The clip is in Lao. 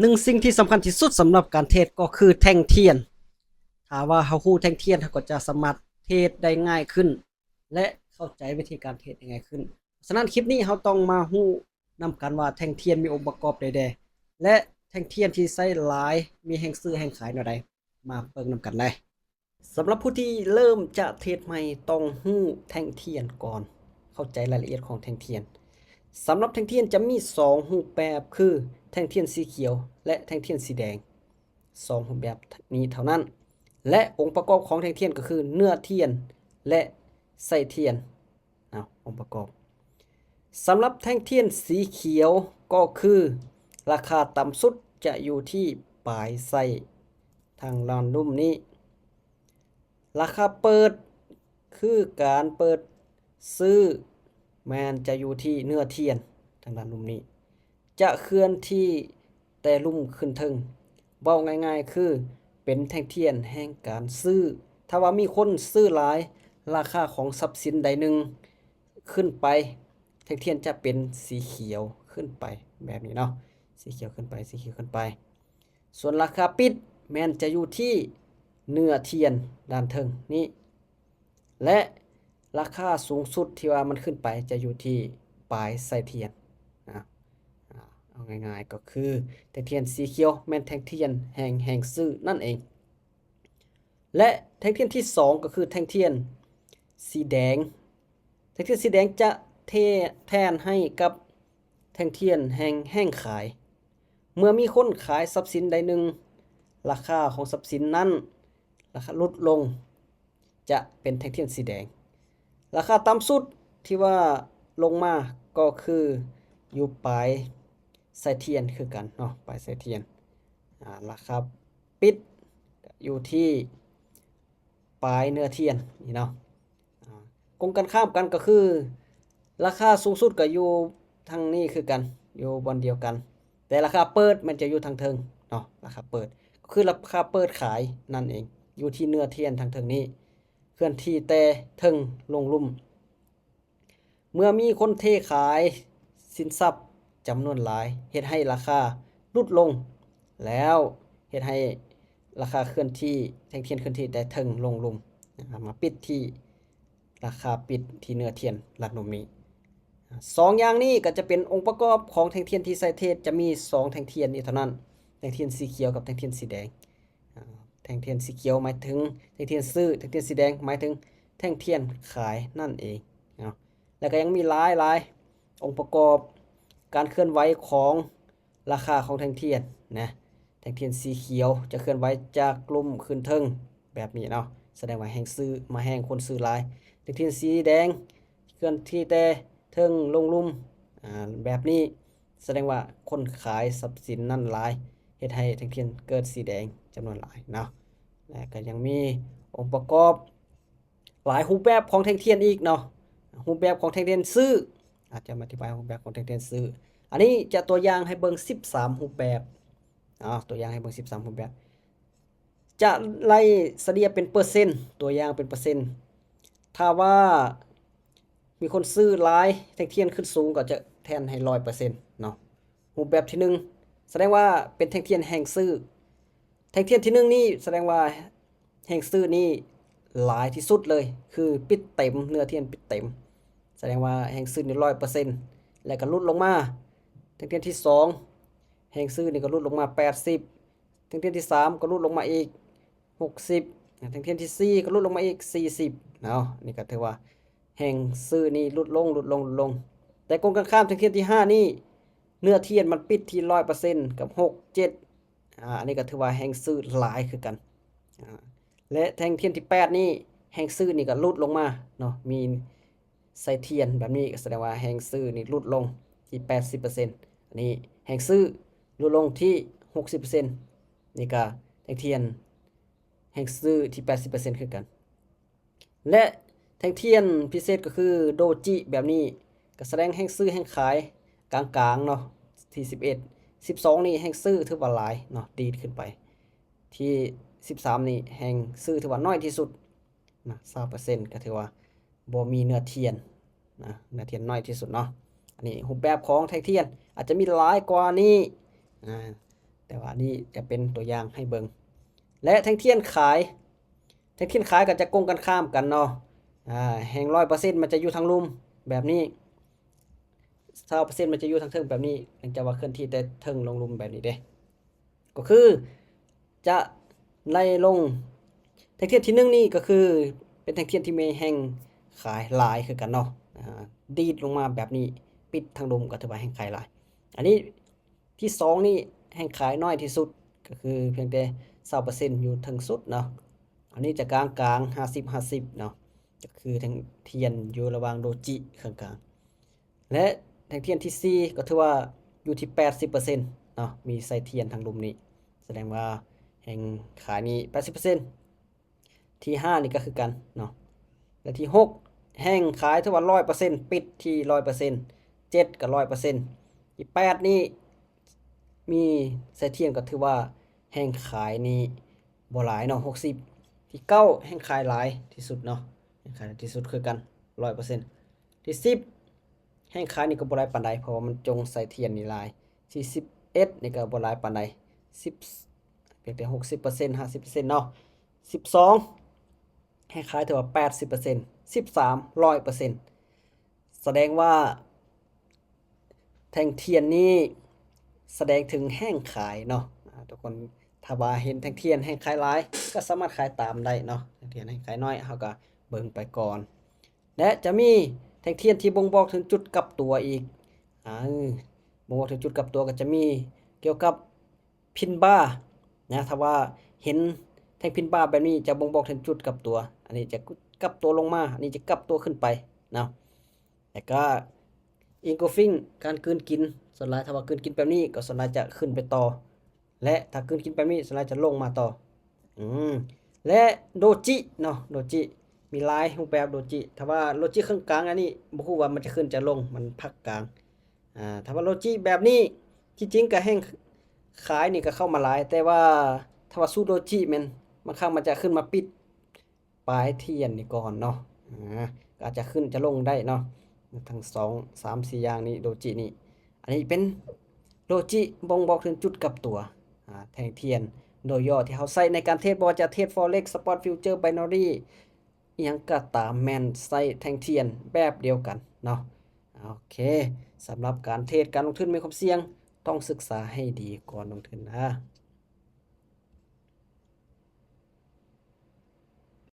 ໜຶ່ງສິ່ງທີ່ສຳຄັນທີ່ສຸດສຳລັບການເທຣດກໍຄືແທ່ງທຽນ. ຖ້າວ່າເຮົາຮູ້ແທ່ງທຽນ ເຮົາກໍຈະສາມາດເທຣດໄດ້ງ່າຍຂຶ້ນ ແລະ ເຂົ້າໃຈວິທີການເທຣດໄດ້ງ່າຍຂຶ້ນ. ສະນັ້ນຄລິບນີ້ເຮົາຕ້ອງມາຮູ້ນຳກັນວ່າແທ່ງທຽນມີອົງປະກອບໃດແດ່ ແລະ ແທ່ງທຽນທີ່ໃຊ້ຫຼາຍມີແຮງຊື້ແຮງຂາຍແນວໃດ ມາເບິ່ງນຳກັນເລີຍ. ສຳລັບຜູ້ທີ່ເລີ່ມຈະເທຣດໃໝ່ ຕ້ອງຮູ້ແທ່ງທຽນກ່ອນ, ເຂົ້າໃຈລາຍລະອຽດຂອງແທ່ງທຽນ. ສຳລັບແທ່ງທຽນຈະມີສອງຮູບແບບ ຄືແທ່ງທຽນສີຂຽວ ແລະ ແທ່ງທຽນສີແດງ. ສອງຮູບແບບນີ້ເທົ່ານັ້ນ ແລະ ອົງປະກອບຂອງແທ່ງທຽນກໍຄືເນື້ອທຽນ ແລະ ໄສ້ທຽນ. ເອົາ ອົງປະກອບ. ສຳລັບແທ່ງທຽນສີຂຽວກໍຄື ລາຄາຕ່ຳສຸດຈະຢູ່ທີ່ປາຍໄສ້ທາງດ້ານລຸ່ມນີ້. ລາຄາເປີດ ຄືການເປີດຊື້ ແມ່ນຈະຢູ່ທີ່ເນື້ອທຽນທາງດ້ານລຸ່ມນີ້. ຈະເຄື່ອນທີ່ແຕ່ລຸ່ມຂຶ້ນເທິງ. ເວົ້າງ່າຍໆ ຄືເປັນແທ່ງທຽນແຫ່ງການຊື້. ຖ້າວ່າມີຄົນຊື້ຫຼາຍ, ລາຄາຂອງຊັບສິນໃດໜຶ່ງຂຶ້ນໄປ, ແທ່ງທຽນຈະເປັນສີຂຽວຂຶ້ນໄປແບບນີ້ເນາະ, ສີຂຽວຂຶ້ນໄປ, ສີຂຽວຂຶ້ນໄປ. ສ່ວນລາຄາປິດແມ່ນຈະຢູ່ທີ່ເນື້ອທຽນດ້ານເທິງນີ້ ແລະ ລາຄາສູງສຸດທີ່ວ່າມັນຂຶ້ນໄປຈະຢູ່ທີ່ປາຍໄສ້ທຽນນະ. ອາ ເອົາງ່າຍໆກໍຄືແທ່ງທຽນສີຂຽວແມ່ນແທ່ງທຽນແຫ່ງແຮງຊື້ນັ້ນເອງ. ແລະ ແທ່ງທຽນທີສອງກໍຄືແທ່ງທຽນສີແດງ. ແທ່ງທຽນສີແດງຈະແທ- ແທນໃຫ້ກັບແທ່ງທຽນແຫ່ງແຮງຂາຍ. ເມື່ອມີຄົນຂາຍຊັບສິນໃດໜຶ່ງ, ລາຄາຂອງຊັບສິນນັ້ນ ລາຄາຫຼຸດລົງ ຈະເປັນແທ່ງທຽນສີແດງ. ລາຄາຕ່ຳສຸດທີ່ວ່າລົງມາກໍຄືຢູ່ປາຍໄສ້ທຽນຄືກັນເນາະ, ປາຍໄສ້ທຽນ. ອາ ລາຄາປິດຢູ່ທີ່ປາຍເນື້ອທຽນນີ້ເນາະ. ອາ ກົງກັນຂ້າມກັນກໍຄື ລາຄາສູງສຸດກໍຢູ່ທາງນີ້ຄືກັນ, ຢູ່ບ່ອນດຽວກັນ, ແຕ່ລາຄາເປີດມັນຈະຢູ່ທາງເທິງເນາະ, ລາຄາເປີດ ກໍຄືລາຄາເປີດຂາຍນັ້ນເອງ, ຢູ່ທີ່ເນື້ອທຽນທາງເທິງນີ້ ເຄື່ອນທີ່ແຕ່ເທິງລົງລຸ່ມ. ເມື່ອມີຄົນເທຂາຍສິນຊັບຈຳນວນຫຼາຍ, ເຮັດໃຫ້ລາຄາຫຼຸດລົງ ແລ້ວເຮັດໃຫ້ລາຄາເຄື່ອນທີ່, ແທ່ງທຽນເຄື່ອນທີ່ແຕ່ເທິງລົງລຸ່ມ, ມາປິດທີ່ ລາຄາປິດທີ່ເນື້ອທຽນລັດນຸມນີ້. ສອງຢ່າງນີ້ກໍຈະເປັນອົງປະກອບຂອງແທ່ງທຽນທີ່ໃຊ້ເທຣດ, ຈະມີສອງແທ່ງທຽນນີ້ເທົ່ານັ້ນ, ແທ່ງທຽນສີຂຽວກັບແທ່ງທຽນສີແດງ. ອາ ແທ່ງທຽນສີຂຽວໝາຍເຖິງແທ່ງທຽນຊື້, ແທ່ງທຽນສີແດງໝາຍເຖິງແທ່ງທຽນຂາຍນັ້ນເອງເນາະ. ແລ້ວກໍຍັງມີຫຼາຍໆອົງປະກອບການເຄື່ອນໄຫວຂອງ ລາຄາຂອງແທ່ງທຽນນະ, ແທ່ງທຽນສີຂຽວຈະເຄື່ອນໄຫວຈາກລຸ່ມຂຶ້ນເທິງແບບນີ້ເນາະ, ສະແດງວ່າແຮງຊື້ມາແຮງ, ຄົນຊື້ຫຼາຍ. ແທ່ງທຽນສີແດງເຄື່ອນທີ່ແຕ່ເທິງລົງລຸ່ມ ອາ ແບບນີ້, ສະແດງວ່າຄົນຂາຍຊັບສິນນັ້ນຫຼາຍ, ເຮັດໃຫ້ແທ່ງທຽນເກີດສີແດງຈຳນວນຫຼາຍເນາະ. ແລະ ກໍຍັງມີອົງປະກອບ ຫຼາຍຮູບແບບຂອງແທ່ງທຽນອີກເນາະ. ຮູບແບບຂອງແທ່ງທຽນຊື້ ອາດຈະມາອະທິບາຍຮູບແບບຂອງແທ່ງທຽນຊື້. ອັນນີ້ຈະຕົວຢ່າງໃຫ້ເບິ່ງສິບສາມຮູບແບບ. ເອົາ ຕົວຢ່າງໃຫ້ເບິ່ງສິບສາມຮູບແບບ. ຈະໄລ່ສະເລ່ຍເປັນເປີເຊັນ, ຕົວຢ່າງເປັນເປີເຊັນ. ຖ້າວ່າມີຄົນຊື້ຫຼາຍ, ແທ່ງທຽນຂຶ້ນສູງ ກໍຈະແທນໃຫ້ຮ້ອຍເປີເຊັນເນາະ. ຮູບແບບທີໜຶ່ງ ສະແດງວ່າເປັນແທ່ງທຽນແຮງຊື້. ແທ່ງທຽນທີໜຶ່ງນີ້ສະແດງວ່າແຮງຊື້ນີ້ຫຼາຍທີ່ສຸດເລີຍ, ຄືປິດເຕັມ, ເນື້ອທຽນປິດເຕັມ, ສະແດງວ່າແຮງຊື້ນີ້ຮ້ອຍເປີເຊັນ ແລ້ວກໍຫຼຸດລົງມາ. ແທ່ງທຽນທີສອງ ແຮງຊື້ນີ້ກໍຫຼຸດລົງມາແປດສິບ, ແທ່ງທຽນທີສາມກໍຫຼຸດລົງມາອີກຫົກສິບ, ແທ່ງທຽນທີສີ່ກໍຫຼຸດລົງມາອີກສີ່ສິບເນາະ. ນີ້ກໍຖືວ່າແຮງຊື້ນີ້ຫຼຸດລົງ, ຫຼຸດລົງ, ຫຼຸດລົງ. ແຕ່ກົງກັນຂ້າມ ແທ່ງທຽນທີຫ້ານີ້ ເນື້ອທຽນມັນປິດທີ່ຮ້ອຍເປີເຊັນກັບຫົກເຈັດ ອາ ອັນນີ້ກໍຖືວ່າແຮງຊື້ຫຼາຍຄືກັນ. ອາ ແລະ ແທ່ງທຽນທີແປດນີ້ ແຮງຊື້ນີ້ກໍຫຼຸດລົງມາເນາະ, ມີໄສ້ທຽນແບບນີ້ ກໍສະແດງວ່າແຮງຊື້ນີ້ຫຼຸດລົງທີ່ແປດສິບເປີເຊັນ. ອັນນີ້ແຮງຊື້ຫຼຸດລົງທີ່ຫົກສິບເປີເຊັນ. ນີ້ກໍແທ່ງທຽນແຮງຊື້ທີ່ແປດສິບເປີເຊັນຄືກັນ. ແລະ ແທ່ງທຽນພິເສດກໍຄືໂດຈິແບບນີ້ ກໍສະແດງແຮງຊື້ແຮງຂາຍກາງໆເນາະ, ທີສິບເອັດ ສິບສອງນີ້ແຮງຊື້ຖືວ່າຫຼາຍເນາະ, ດີດຂຶ້ນໄປ. ທີສິບສາມນີ້ແຮງຊື້ຖືວ່າໜ້ອຍທີ່ສຸດນະ, ຊາວເປີເຊັນ ກໍຖືວ່າບໍ່ມີເນື້ອທຽນນະ, ເນື້ອທຽນໜ້ອຍທີ່ສຸດເນາະ. ອັນນີ້ຮູບແບບຂອງແທ່ງທຽນອາດຈະມີຫຼາຍກວ່ານີ້ນະ, ແ ແຕ່ວ່າອັນນີ້ຈະເປັນຕົວຢ່າງໃຫ້ເບິ່ງ ແລະ ແທ່ງທຽນຂາຍ ແທ່ງທຽນຂາຍກໍຈະກົງກັນຂ້າມກັນເນາະ ອາ ແຮ່ງ ຮ້ອຍເປີເຊັນ ມັນຈະຢູ່ທາງລຸ່ມແບບນີ້ ຊາວເປີເຊັນ ມັນຈະຢູ່ທາງເທິງແບບນີ້ ເນື່ອງຈາກວ່າເຄື່ອນທີ່ແຕ່ເທິງລົງລຸ່ມແບບນີ້ເດ້ ກໍຄືຈະໄລ່ລົງ ແທ່ງທຽນທີໜຶ່ງນີ້ກໍຄືເປັນແທ່ງທຽນທີ່ມີແຮ່ງຂາຍຫຼາຍຄືກັນເນາະ ອາ ດີດລົງມາແບບນີ້ ປິດທາງລຸ່ມກໍຖືວ່າແຮ່ງຂາຍຫຼາຍ ອັນນີ້ ທີສອງນີ້ແຮ່ງຂາຍໜ້ອຍທີ່ສຸດ ກໍຄືພຽງແຕ່ຊາວເປີເຊັນ ຢູ່ເທິງສຸດເນາະ ອັນນີ້ຈະກາງໆ ຫ້າສິບ ຫ້າສິບເນາະ ກໍຄືແທ່ງທຽນຢູ່ລະຫວ່າງໂດຈິເຄິ່ງກາງ ແລະ ແທ່ງທຽນທີສີ່ກໍຖືວ່າຢູ່ທີ່ແປດສິບເປີເຊັນເນາະ ມີໄສ້ທຽນທາງລຸ່ມນີ້ ສະແດງວ່າແຮ່ງຂາຍນີ້ແປດສິບເປີເຊັນ ທີຫ້ານີ້ກໍຄືກັນເນາະ ແລະ ທີຫົກແຮ່ງຂາຍຖືວ່າຮ້ອຍເປີເຊັນ ປິດທີ່ຮ້ອຍເປີເຊັນ ເຈັດກໍຮ້ອຍເປີເຊັນ ທີແປດນີ້ມີໄສ້ທຽນກໍຖືວ່າແຮ່ງຂາຍນີ້ບໍ່ຫຼາຍເນາະ ຫົກສິບ ທີເກົ້າແຮ່ງຂາຍຫຼາຍທີ່ສຸດເນາະ ແຮ່ງຂາຍຫຼາຍທີ່ສຸດຄືກັນ ຮ້ອຍເປີເຊັນ ທີສິບ ແຮ່ງຂາຍນີ້ກໍບໍ່ຫຼາຍປານໃດ ເພາະວ່າມັນຈົງໄສ້ທຽນນີ້ຫຼາຍ ທີສິບເອັດນີ້ກໍບໍ່ຫຼາຍປານໃດ ສິບ ພຽງແຕ່ຫົກສິບເປີເຊັນ ຫ້າສິບເປີເຊັນເນາະ ສິບສອງແຮ່ງຂາຍຖືວ່າແປດສິບເປີເຊັນ ສິບສາມ ຮ້ອຍເປີເຊັນ ສະແດງວ່າແທ່ງທຽນນີ້ສະແດງເຖິງແຮ່ງຂາຍເນາະ ອາ ທຸກຄົນ ຖ້າວ່າເຫັນແທ່ງທຽນແຮ່ງຂາຍຫຼາຍ ກໍສາມາດຂາຍຕາມໄດ້ເນາະ ແທ່ງທຽນແຮ່ງຂາຍໜ້ອຍ ເຮົາກໍເບິ່ງໄປກ່ອນ ແລະ ຈະມີແທ່ງທຽນທີ່ບົ່ງບອກເຖິງຈຸດກັບຕົວອີກ ອາ ບົ່ງບອກເຖິງຈຸດກັບຕົວກໍຈະມີກ່ຽວກັບ pin bar ນະ ຖ້າວ່າເຫັນແທ່ງ pin bar ແບບນີ້ຈະບົ່ງບອກເຖິງຈຸດກັບຕົວ ອັນນີ້ຈະກັບຕົວລົງມາ ອັນນີ້ຈະກັບຕົວຂຶ້ນໄປເນາະ ແລ້ວກໍ engulfing ການກືນກິນ ສ່ວນຫຼາຍຖ້າວ່າກືນກິນແບບນີ້ກໍສ່ວນຫຼາຍຈະຂຶ້ນໄປຕໍ່ ແລະ ຖ້າກືນກິນແບບນີ້ສ່ວນຫຼາຍຈະລົງມາຕໍ່ ອືມ ແລະ ໂດຈິເນາະ ໂດຈິ ມີຫຼາຍຮູບແບບໂດຈິ ຖ້າວ່າໂດຈິເຄິ່ງກາງອັນນີ້ບໍ່ຮູ້ວ່າມັນຈະຂຶ້ນຈະລົງ ມັນພັກກາງ ອາ ຖ້າວ່າໂດຈິແບບນີ້ ທີ່ຈິງກໍແຮ່ງຂາຍນີ້ກໍເຂົ້າມາຫຼາຍ ແຕ່ວ່າຖ້າວ່າຊູໂດຈິແມ່ນບາງຄັ້ງມັນຈະຂຶ້ນມາປິດປາຍທຽນນີ້ກ່ອນເນາະ ອາ ກໍອາດຈະຂຶ້ນຈະລົງໄດ້ເນາະ ທັງສອງ ສາມ ສີ່ຢ່າງນີ້ ໂດຈິນີ້ ອັນນີ້ເປັນໂດຈິບົ່ງບອກເຖິງຈຸດກັບຕົວ ອາ ແທ່ງທຽນໂດຍຫຍໍ້ທີ່ເຮົາໃຊ້ໃນການເທຣດ ບໍ່ວ່າຈະເທຣດ Forex Spot Future Binary ອີ່ຫຍັງກໍຕາມ ແມ່ນໃຊ້ແທ່ງທຽນແບບດຽວກັນເນາະ ໂອເຄ ສຳລັບການເທຣດ ການລົງທຶນມີຄວາມສ່ຽງ ຕ້ອງສຶກສາໃຫ້ດີກ່ອນລົງທຶນນະ